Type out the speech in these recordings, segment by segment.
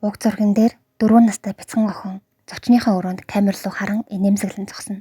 Уг зурган дээр 4 настай бяцхан охин зочныхоо өрөөнд камер руу харан инээмсэглэн зогсно.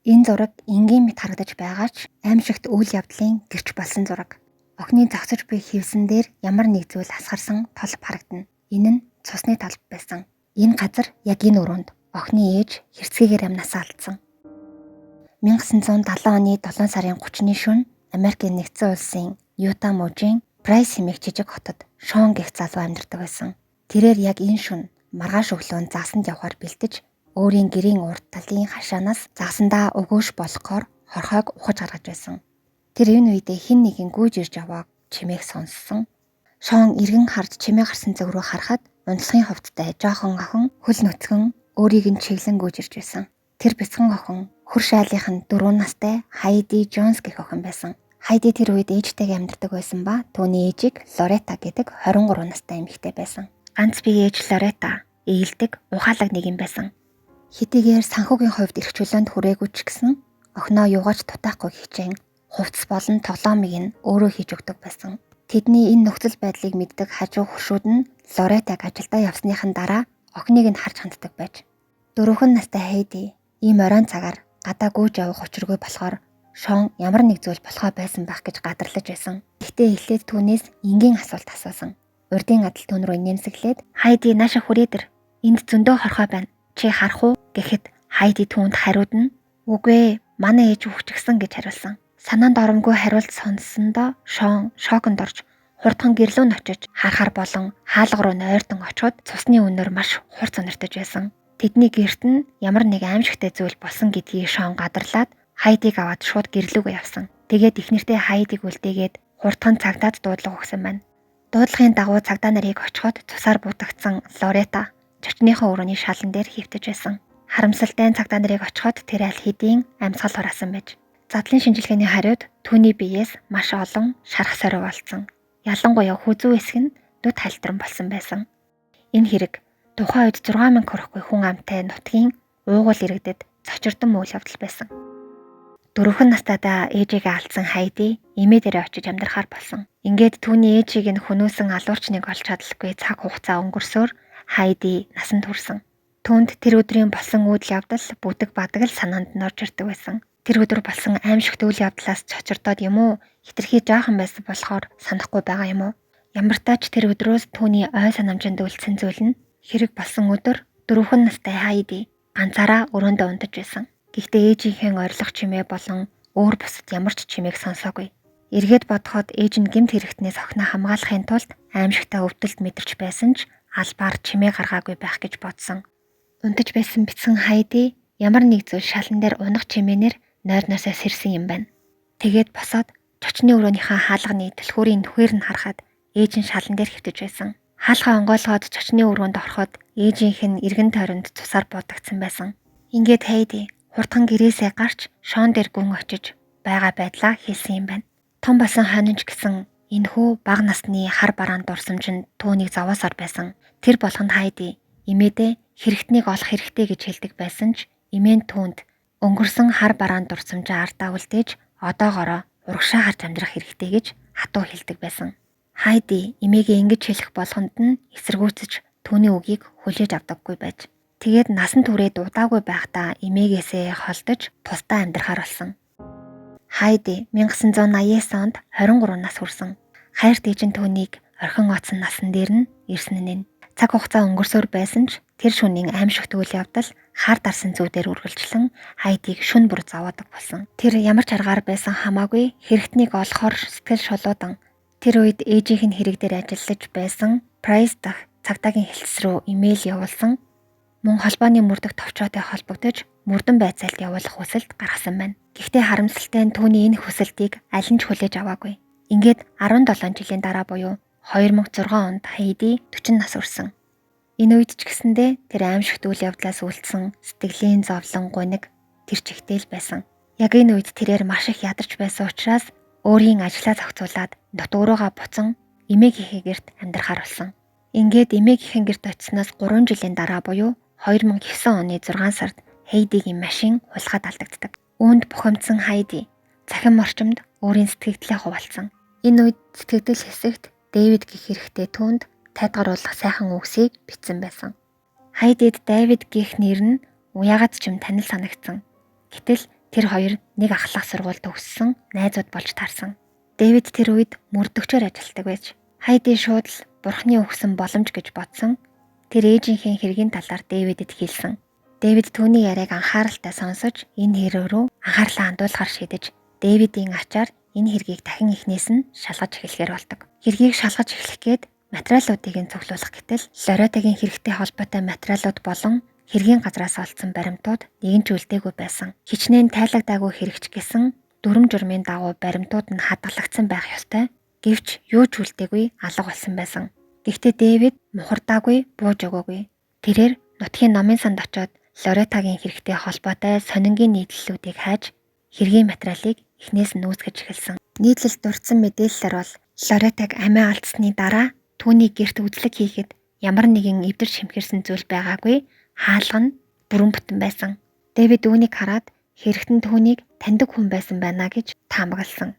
Энэ зураг энгийн мэт харагдаж байгаа ч аимшигт үйл явдлын гэрч болсон зураг. Охины зогсож буй хивсэн дээр ямар нэг зүйл асгарсан толб харагдана. Энэ нь цусны толб байсан. Энэ газар яг энэ өрөөнд охины ээж хэрцгийгээр амнасаа алдсан. 1970 оны 7 сарын 30-ны шөнө Америкийн нэгдсэн улсын Юта мужийн Прайс хэмээх жижиг хотод Шон гэх залуу амьдардаг байсан. Тэрээр яг энэ шөнө маргааш өглөө заасанд явахаар бэлдэж өөрийн гэрийн урд талын хашаанаас заасандаа өгөөш болохоор хорхойг ухаж гаргаж байсан. Тэр энэ үедээ хэн нэгэн гүйж ирж авааг чимээг сонссон. Шон эргэн харж чимээ гарсан зүг рүү харахад унтлахын хувцастай жоохон охин хөл нүцгэн өөрийг нь чиглэн гүйж ирж байсан. Тэр бяцхан охин хөр шайлынх нь 4 настай Хайди Джонс гэх охин байсан. Хайди тэр үед ээжтэйгээ амьдардаг байсан ба түүний ээжийг Лоретта гэдэг 23 настай эмэгтэй байсан. Ганц бие ээж Лоретта ээлдэг, ухаалаг нэг юм байсан. Хэдийгээр санхүүгийн хувьд эрх чөлөөнд хүрээгүй ч гэсэн охиноо юугаач дутаахгүй хичээн хувцас болон тоглоомыг нь өөрөө хийж өгдөг байсан. Тэдний энэ нөхцөл байдлыг мэддэг хажуу хөршүүд нь Лореттаг ажилдаа явсныхан дараа охиныг нь харж ханддаг байж. 4 настай Хайди ийм оройн цагаар гадаа гүйж явах учиргүй болохоор Шон ямар нэг зүйл болохоо байсан байх гэж гадарлаж байсан. Гэхдээ эхлээд түүнээс энгийн асуулт асуусан. Урдын адил түүн рүү инээмсэглээд "Хайди, нааша хүрээд ир. Энд зөндөө хорхой байна. Чи харах уу?" гэхэд Хайди түүнд хариуд нь "Үгүй ээ, манай ээж үхчихсэн" гэж хариулсан. Санаанд оромгүй хариулт сонссондоо Шон шоконд орж хурдхан гэрлөө нь очиж харахаар болон хаалга руу нойрдон очиход цусны үнээр маш хурц өнөртөж байсан. Тэдний гэрт нь ямар нэг аимшигтай зүйл болсон гэдгийг Шон гадарлаад Хайдыг аваад шууд гэрлүүгээ явсан. Тэгээд эхнэртээ Хайдыг үлдээгээд хурдхан цагдаад дуудлага өгсөн байна. Дуудлагын дагуу цагдаа нарыг очиход цусаар бутагдсан Лоретта чочныхоо өрөөний шалан дээр хэвтэж байсан. Харамсалтай нь цагдаа нарыг очиход тэр аль хэдийн амьсгал хураасан байж. Задлан шинжилгээний хариуд түүний биеэс маш олон шарх сорив олдсон. Ялангуяа хүзүү хэсэг нь нүд хальтран болсон байсан. Энэ хэрэг тухайн үед 6000 хүрэхгүй хүн амтай нутгийн уугуул иргэдэд цочирдон үйл явдал байсан. 4 настайдаа ээжигээ алдсан Хайди эмээ дээрээ очиж амьдрахаар болсон. Ингээд түүний ээжийг нь хөнөөсөн алуурчныг олж чадалгүй цаг хугацаа өнгөрсөөр Хайди насанд хүрсэн. Түүнд тэр өдрийн болсон үйл явдал бүдэг бадаг л санаанд нь орж ирдэг байсан. Тэр өдөр болсон аимшигт үйл явдлаас цочирдоод юм уу, хэтэрхий жаахан байсан болохоор санахгүй байгаа юм уу? Ямартай ч тэр өдрөөс түүний ой санамжинд үлдсэн зүйл нь хэрэг болсон өдөр 4 настай Хайди ганцаараа өрөөндөө унтаж байсан. Гэхдээ ээжийнхээ орилох чимээ болон өөр бусад ямар ч чимээг сонсоогүй. Эргээд бодоход ээж нь гэмт хэрэгтнээс охиноо хамгаалахын тулд аимшигтай өвдөлт мэдэрч байсан ч албаар чимээ гаргаагүй байх гэж бодсон. Унтаж байсан бяцхан Хайди ямар нэг зүйл шалан дээр унах чимээнээр нойрноосоо сэрсэн юм байна. Тэгээд босоод чочны өрөөнийхөө хаалганы түлхүүрийн нүхээр нь харахад ээж нь шалан дээр хэвтэж байсан. Хаалгаа онгойлгоод чочны өрөөнд ороход ээжийнх нь эргэн тойронд цусаар будагдсан байсан. Ингээд Хайди хурдхан гэрээсээ гарч Шон дээр гүн очиж байгаа байдлаа хэлсэн юм байна. Том болсон хонинч гэсэн энэхүү бага насны хар бараан дурсамж нь түүнийг зовоосоор байсан. Тэр болгонд Хайди эмээдээ хэрэгтнийг олох хэрэгтэй гэж хэлдэг байсан ч эмээ нь түүнд өнгөрсөн хар бараан дурсамжаа ардаа үлдээж одоогоороо урагшаа харж амьдрах хэрэгтэй гэж хатуу хэлдэг байсан. Хайди эмээгээ ингэж хэлэх болгонд нь эсэргүүцэж түүний үгийг хүлээж авдаггүй байж. Тэгээд насан туршид удаагүй байхдаа эмээгээсээ холдож тусдаа амьдрахаар болсон. Хайди 1989 онд 23 нас хүрсэн. Хайрт ээж нь түүнийг орхин оцсон насан дээр нь ирсэн нь. Цаг хугацаа өнгөрсөөр байсан ч тэр шөнийн аимшигт үйл явдал хар дарсан зүүдээр үргэлжлэн Хайдиг шөнө бүр зовоодог болсон. Тэр ямар ч аргаар байсан хамаагүй хэрэгтнийг олохоор сэтгэл шулуудан тэр үед ээжийнх нь хэрэг дээр ажиллаж байсан Прайс дахь цагдаагийн хэлтс рүү имэйл явуулсан. Мөн холбооны мөрдөх товчоотой холбогдож мөрдөн байцаалт явуулах хүсэлт гаргасан байна. Гэхдээ харамсалтай нь түүний энэ хүсэлтийг аль нь ч хүлээж аваагүй. Ингээд 17 жилийн дараа буюу 2006 онд Хайди 40 нас хүрсэн. Энэ үед ч гэсэндээ тэр аимшигт үйл явдлаас үлдсэн сэтгэлийн зовлон гуниг тэр чигтэл байсан. Яг энэ үед тэрээр маш их ядарч байсан учраас өөрийн ажлаа зохицуулаад нут өрөөгөө буцан эмээгийнхээ гэрт амьдрахаар болсон. Ингээд эмээгийнхээ гэрт очсноос 3 жилийн дараа буюу 2009 оны 6 сард Хайдигийн машин хулгайд алдагддаг. Үүнд бухимдсан Хайди цахим орчимд өөрийн сэтгэгдлээ хуваалцсан. Энэ үед сэтгэгдэл хэсэгт Дэвид гэх эрэгтэй түүнд тайлгаруулах сайхан үгсийг бичсэн байсан. Хайдид Дэвид гэх нэр нь уяагаад ч юм танил санагдсан. Гэтэл тэр хоёр нэг ахлах сургуульд төгссөн найзууд болж таарсан. Дэвид тэр үед мөрдөгчөөр ажилладаг байж Хайди шууд л бурхны өгсөн боломж гэж бодсон. Тэр ээжийнхээ хэргийн талаар Дэвидэд хэлсэн. Дэвид түүний яриаг анхааралтай сонсож энэ хэрэг рүү анхаарлаа хандуулахар шийдэж Дэвидийн ачаар энэ хэргийг дахин эхнээс нь шалгаж эхлэхээр болдог. Хэргийг шалгаж эхлэх гээд материалуудыг нь цуглуулах гэтэл Лоретагийн хэрэгтэй холбоотой материалууд болон хэргийн газраас олдсон баримтууд нэгэн ч үлдээгүй байсан. Хичнээн тайлагдаагүй хэрэгч гэсэн дүрм журмын дагуу баримтууд нь хадгалагдсан байх ёстой. Гэвч юу ч үлдээгүй алга болсон байсан. Гэхдээ Дэвид мухардаагүй, бууж өгөөгүй. Тэрээр нутгийн номын санд очиод Лоретагийн хэрэгтэй холбоотой сонингийн нийтлэлүүдийг хайж хэргийн материалыг эхнээс нь үүсгэж эхэлсэн. Нийтлэлд дурдсан мэдээллээр бол Лоретаг амиа алдсны дараа түүний гэрт үзлэг хийхэд ямар нэгэн эвдэрч хэмхэрсэн зүйл байгаагүй, хаалга нь бүрэн бүтэн байсан. Дэвид үүнийг хараад хэрэгтэн түүнийг таньдаг хүн байсан байна гэж таамагласан.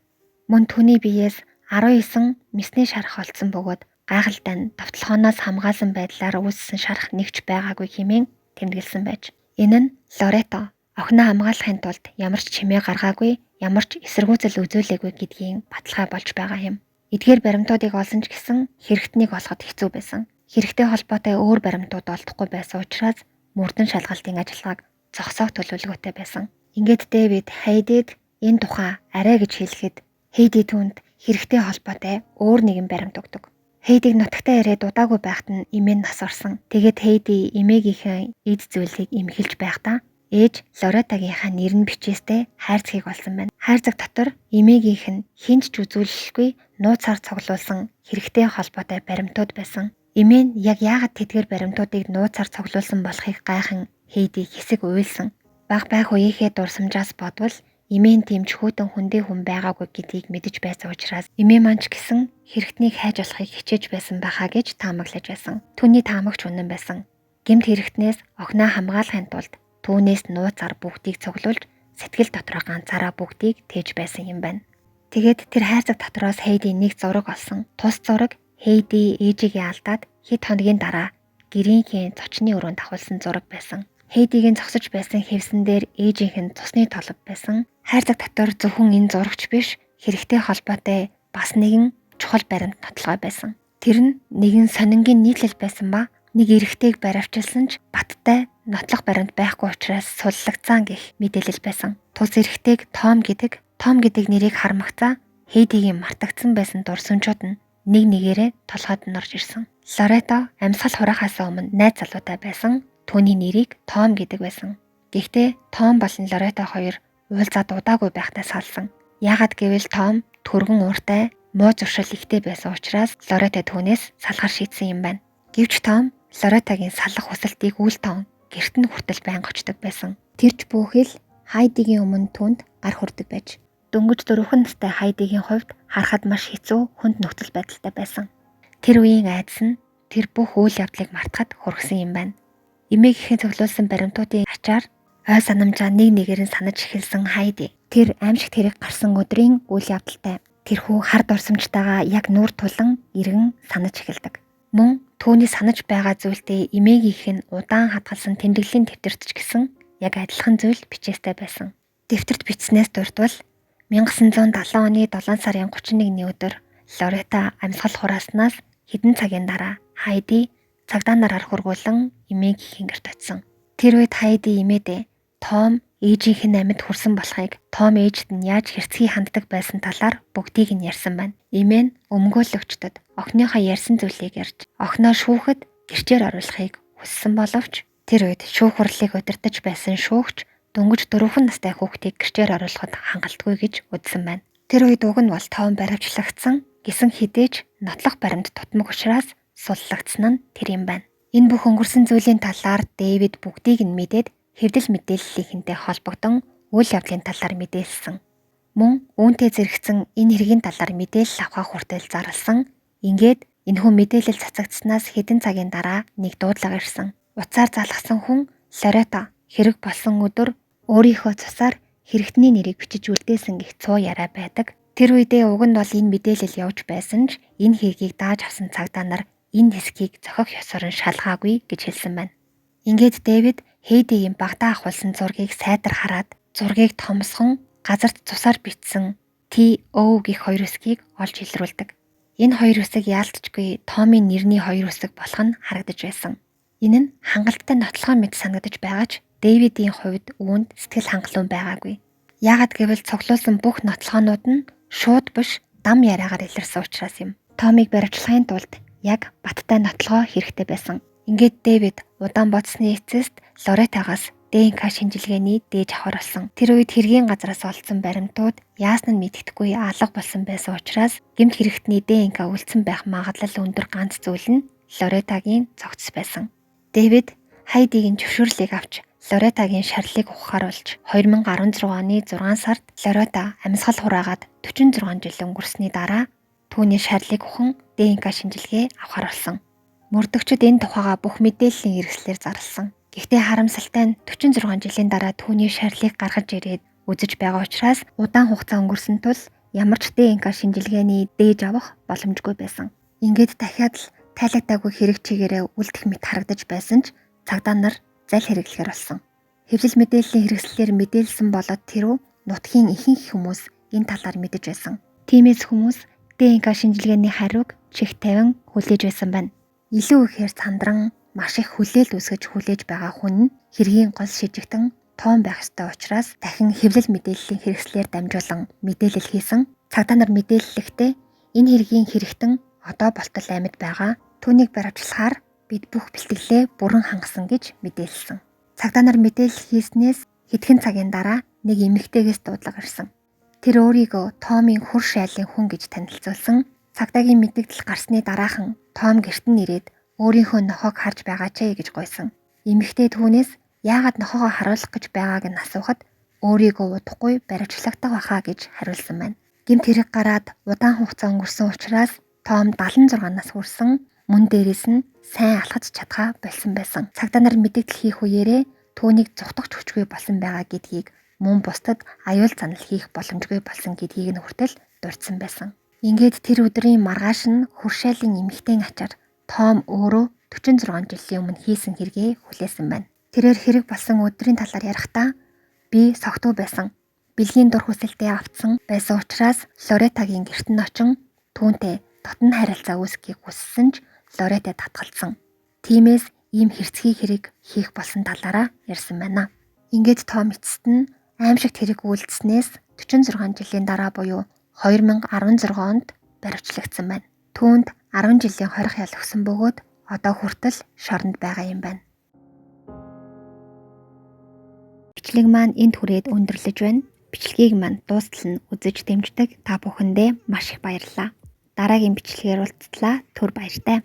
Мөн түүний биеэс 19 мэсний шарх олдсон бөгөөд гайхалтай нь довтлохооноос хамгаалсан байдлаар үүссэн шарх нэгч байгаагүй хэмээн тэмдэглэсэн байж. Энэ нь Лорето охиноо хамгаалахын тулд ямар ч чимээ гаргаагүй, ямар ч эсэргүүцэл үзүүлээгүй гэдгийн баталгаа болж байгаа юм. Эдгээр баримтуудыг олсон ч гэсэн хэрэгтнийг олоход хэцүү байсан. Хэрэгтэй холбоотой өөр баримтууд олдохгүй байсан учраас мөрдөн шалгалтын ажиллагааг зогсоох төлөвлөгөөтэй байсан. Ингээд Дэвид Хайдид энэ тухай арай гэж хэлэхэд Хейди түүнд хэрэгтэй холбоотой өөр нэгэн баримт өгдөг. Хейдиг нутагтаа ирээд удаагүй байхад нь эмээ нь нас орсон. Тэгээд Хейди эмээгийнхээ эд зүйлийг эмхэлж байхдаа ээж Лоретагийнхаа нэр нь бичээстэй хайрцгийг олсон байна. Хайрцаг дотор эмээгийнх нь хинт ч үзүүлэлгүй нууцаар цуглуулсан хэрэгтэй холбоотой баримтууд байсан. Эмээ нь яг яагаад тэдгээр баримтуудыг нууцаар цуглуулсан болохыг гайхан Хейди хэсэг уйлсан. Баг байх үеийнхээ дурсамжаас бодвол эмээ нь тийм ч хүйтэн хүндий хүн байгаагүй гэдгийг мэдэж байсан учраас эмээ маань ч гэсэн хэрэгтнийг хайж олохыг хичээж байсан байхаа гэж таамаглаж байсан. Түүний таамагч үнэн байсан. Гэмт хэрэгтнээс охиноо хамгаалахын тулд түүнээс нууцаар бүгдийг цуглуулж сэтгэл дотроо ганцаараа бүгдийг тээж байсан юм байна. Тэгээд тэр хайрцаг дотроос Хейди нэг зураг олсон. Тус зураг Хейди ээжигээ алдаад хэд хоногийн дараа гэрийнхээ зочны өрөөнд авахулсан зураг байсан. Хейдигийн зогсож байсан хэвсэн дээр ээжийнх нь цусны толб байсан. Хайрцаг дотор зөвхөн энэ зурагч биш, хэрэгтэй холбоотой бас нэгэн чухал баримт нотлогой байсан. Тэр нь нэгэн сонингийн нийтлэл байсан ба нэг эрэгтэйг баривчилсан ч баттай нотлох баримт байхгүй учраас суллагдсан гэх мэдээлэл байсан. Тус эрэгтэйг Том гэдэг, Том гэдэг нэрийг хармагцаа Хейдигийн мартагдсан байсан дурсамжууд нь нэг нэгээрээ толгойд нь орж ирсэн. Лорето амьсгал хураахаас өмнө найз залуутай байсан. Түүний нэрийг Том гэдэг байсан. Гэхдээ Том болон Лорето хоёр уулзаад удаагүй байхдаа салсан. Яагаад гэвэл Том түргэн ууртай, муу зуршил ихтэй байсан учраас Лорето түүнээс салахар шийдсэн юм байна. Гэвч Том Лоретагийн салах хүсэлтийг үл тоон гэрт нь хүртэл байнга очдог байсан. Тэрч бүхэл Хайдигийн өмнө түүнд гар хүрдэг байж. Дөнгөж 4 настай Хайдигийн хувьд харахад маш хэцүү хүнд нөхцөл байдалтай байсан. Тэр үеийн айдас нь тэр бүх үйл явдлыг мартахад хүргэсэн юм байна. Эмээгийнхэн цуглуулсан баримтуудын ачаар ой санамжаа нэг нэгээр нь санаж эхэлсэн Хайди. Тэр аимшигт хэрэг гарсан өдрийн үйл явдалтай тэрхүү хар дурсамжтайгаа яг нүүр тулан эргэн санаж эхэлдэг. Мөн түүний санаж байгаа зүйлтэй эмээгийнх нь удаан хадгалсан тэмдэглэлийн дэвтэрт ч гэсэн яг адилхан зүйл бичээстэй байсан. Дэвтэрт бичснээс дурдвал 1970 оны 7 сарын 31-ний өдөр Лорета амьсгал хурааснаас хэдэн цагийн дараа Хайди цагдаа нараар хургуулan эмээгийнхэн гэрт очсон. Тэр үед Хайди эмээдээ Том ээжийнх нь амьд хүрсэн болохыг, Том ээжд нь яаж хэрцгий ханддаг байсан талаар бүгдийг нь ярьсан байна. Эмээ нь өмгөөлөгчдөд охиныхоо ярьсан зүйлийг ярьж, охиноо шүүхэд гэрчээр оруулахыг хүссэн боловч тэр үед шүүх хурлыг удирдах байсан шүүгч дөнгөж 4 настай хүүхдийг гэрчээр оруулахад хангалтгүй гэж үзсэн байна. Тэр үед уг нь бол Том баривчлагдсан гэсэн хэдий ч нотлох баримт тутмаг учраас суллагдсан нь тэр юм байна. Энэ бүх өнгөрсөн зүйлийн талаар Дэвид бүгдийг нь мэдээд хэвдэл мэдээллийнхэнтэй холбогдон үйл явдлын талаар мэдээлсэн. Мөн үүнтэй зэрэгцэн энэ хэргийн талаар мэдээлэл авахаа хүртэл зарласан. Ингээд энэхүү мэдээлэл цацагдсанаас хэдэн цагийн дараа нэг дуудлага ирсэн. Утсаар залгасан хүн Лорето хэрэг болсон өдөр өөрийнхөө цусаар хэрэгтний нэрийг бичиж үлдээсэн гэх цуу яриа байдаг. Тэр үедээ уг нь бол энэ мэдээлэл явж байсан ч энэ хэргийг дааж авсан цагдаа нар энэ хэсгийг зохих ёсоор нь шалгаагүй гэж хэлсэн байна. Ингээд Дэвид Хейдигийн багтаа авахулсан зургийг сайтар хараад зургийг томсгон газарт цусаар бичсэн T O гэх хоёр үсгийг олж илрүүлдэг. Энэ хоёр үсэг яалтчгүй Томын нэрний хоёр үсэг болох нь харагдаж байсан. Энэ нь хангалттай нотлохоо мэт санагдаж байгаа ч Дэвидийн хувьд үүнд сэтгэл хангалуун байгаагүй. Яагаад гэвэл цуглуулсан бүх нотлохоонууд нь шууд биш дам яриагаар илэрсэн учраас юм. Томыг баривчлахын тулд яг баттай нотлохоо хэрэгтэй байсан. Ингээд Дэвид удаан бодсны эцэст Лоретагаас ДНК шинжилгээний дээж авахар болсон. Тэр үед хэргийн газраас олдсон баримтууд яасан нь мэддэхгүй алга болсон байсан учраас гэмт хэрэгтний ДНК үлдсэн байх магадлал өндөр ганц зүйл нь Лоретагийн цогц байсан. Дэвид Хайдигийн зөвшөөрлийг авч Лоретагийн шарлыг ухахаар болж 2016 оны 6 сард Лорета амьсгал хураагаад 46 жил өнгөрсний дараа түүний шарлыг ухан ДНК шинжилгээ авахар болсон. Мөрдөгчид энэ тухайга бүх мэдээллийн хэрэгслээр зарласан. Гэхдээ харамсалтай нь 46 жилийн дараа түүний шарлыг гаргаж ирээд үзэж байгаа учраас удаан хугацаа өнгөрсөн тул ямар ч ДНК шинжилгээний дээж авах боломжгүй байсан. Ингээд дахиад л тайлагдаагүй хэрэг чигээрээ үлдэх мэт харагдаж байсан ч цагдаа нар зал хэрэглэхээр болсон. Хэвлэл мэдээллийн хэрэгслээр мэдээлсэн болоод тэрүү нутгийн ихэнх хүмүүс энэ талаар мэдэж байсан. Тиймээс хүмүүс ДНК шинжилгээний хариуг чих тавин хүлээж байсан байна. Илүү ихээр сандран маш их хүлээлт үүсгэж хүлээж байгаа хүн нь хэргийн гол шижигтэн Том байх ёстой учраас дахин хэвлэл мэдээллийн хэрэгслээр дамжуулан мэдээлэл хийсэн. Цагдаа нар мэдээллэхдээ энэ хэргийн хэрэгтэн одоо болтол амьд байгаа. Түүнийг баривчлахаар бид бүх бэлтгэлээ бүрэн хангасан гэж мэдээлсэн. Цагдаа нар мэдээлэл хийснээс хэдхэн цагийн дараа нэг эмэгтэйгээс дуудлага ирсэн. Тэр өөрийгөө Томын хөр шайлын хүн гэж танилцуулсан. Цагдаагийн мэдэгдэл гарсны дараахан Том гэрт нь ирээд өөрийнхөө нохойг харж байгаа ч гэж гуйсан. Эмэгтэй түүнээс яагаад нохойгоо харуулах гэж байгааг нь асуухад өөрийгөө удахгүй баривчлагдах байхаа гэж хариулсан байна. Гэмт хэрэг гараад удаан хугацаа өнгөрсөн учраас Том 76 нас хүрсэн, мөн дээрээс нь сайн алхаж чадхаа болсон байсан. Цагдаа нар мэдэгдэл хийх үеэрээ түүнийг зугтах хүчгүй болсон байгаа гэдгийг мөн бусдад аюул занал хийх боломжгүй болсон гэдгийг нь хүртэл дурдсан байсан. Ингээд тэр өдрийн маргааш нь хөршээлийн эмэгтэйн ачаар Том өөрөө 46 жилийн өмнө хийсэн хэрэгээ хүлээсэн байна. Тэрээр хэрэг болсон өдрийн талаар ярихдаа би согтуу байсан. Бэлгийн дур хүсэлтэд автсан байсан учраас Лоретагийн гэрт нь очин түүнтэй дотн харилцаа үүсгэхийг хүссэн ч Лорета татгалзсан. Тиймээс ийм хэрцгий хэрэг хийх болсон талаараа ярьсан байна. Ингээд Том эцэст нь аимшигт хэрэг үйлдснээс 46 жилийн дараа буюу 2016 онд баривчлагдсан байна. Түүнд 10 жилийн хорих ял өгсөн бөгөөд одоо хүртэл шоронд байгаа юм байна. Бичлэг маань энд хүрээд өндөрлөж байна. Бичлэгийг маань дуустал нь үзэж дэмждэг та бүхэндээ маш их баярлалаа. Дараагийн бичлэгээр уулзтлаа. Түр баяртай.